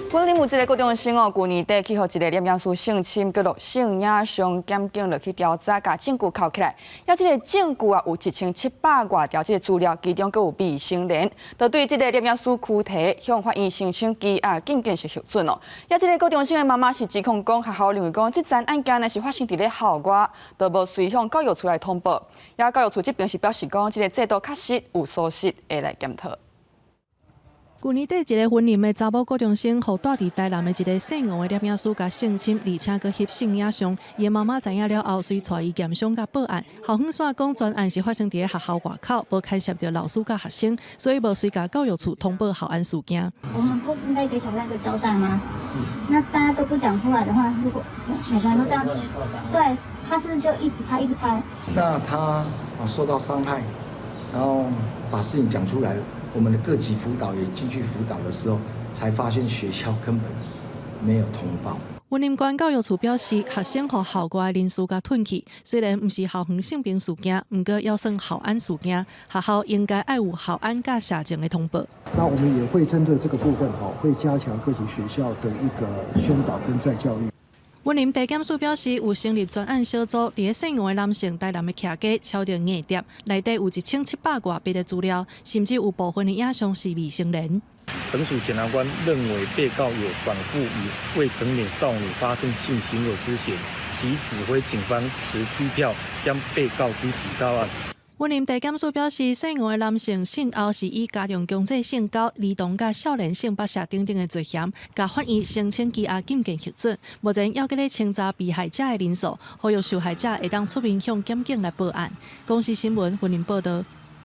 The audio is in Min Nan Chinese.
雲林有一個高中生哦，舊年底去予一個攝影師性侵，佮錄性影像，檢警落去調查，共證據扣起來。猶這個證據啊，有1700外條這個資料，其中閣有未成年，就對這個攝影師拘提，向法院申請羈押禁見是核准哦。猶這個高中生的媽媽是指控講，學校認為講這樁案件呢是發生佇咧校外，就無隨向教育處來通報。猶教育處這邊是表示講，這個制度確實有疏失，會來檢討。舊年底，一个雲林的查某高中生，予蹛佇台南的一个姓王的攝影師共性侵，而且閣翕性影像。伊的媽媽知影了後，隨帶伊驗傷佮報案。校方煞講，全案是發生佇咧學校外口，無牽涉著老師佮學生，所以無隨共教育處通報校安事件。我們不應該給小孩一個交代嗎？那大家都不講出來的話，如果每個人都這樣，對，他是就一直拍一直拍。那他啊受到傷害，然後把事情講出來。我們的各級輔導也進去輔導的時候，才發現學校根本沒有通報。雲林縣教育處表示，學生予校外人士共吞去，雖然毋是校園性平事件，毋過猶算校安事件，學校應該愛有校安佮社政的通報。那我們也會針對這個部分，吼，會加強各級學校的一個宣導跟再教育。雲林地檢署表示，有成立專案小組，佇咧姓王的男性台南的徛家抄著硬碟，內底有1700外筆的資料，甚至有部分的影像是未成年。本署檢察官認為被告有反覆與未成年少女發生性行為之嫌，即指揮警方持拘票將被告拘提到案。雲林地檢署表示，姓王的男性訊後是以加重強制性交、兒童佮少年性剝削等等的罪嫌，共法院申請羈押禁見核准。目前猶閣咧清查被害者的人數，呼籲受害者會當出面向檢警來報案。公視新聞雲林報道。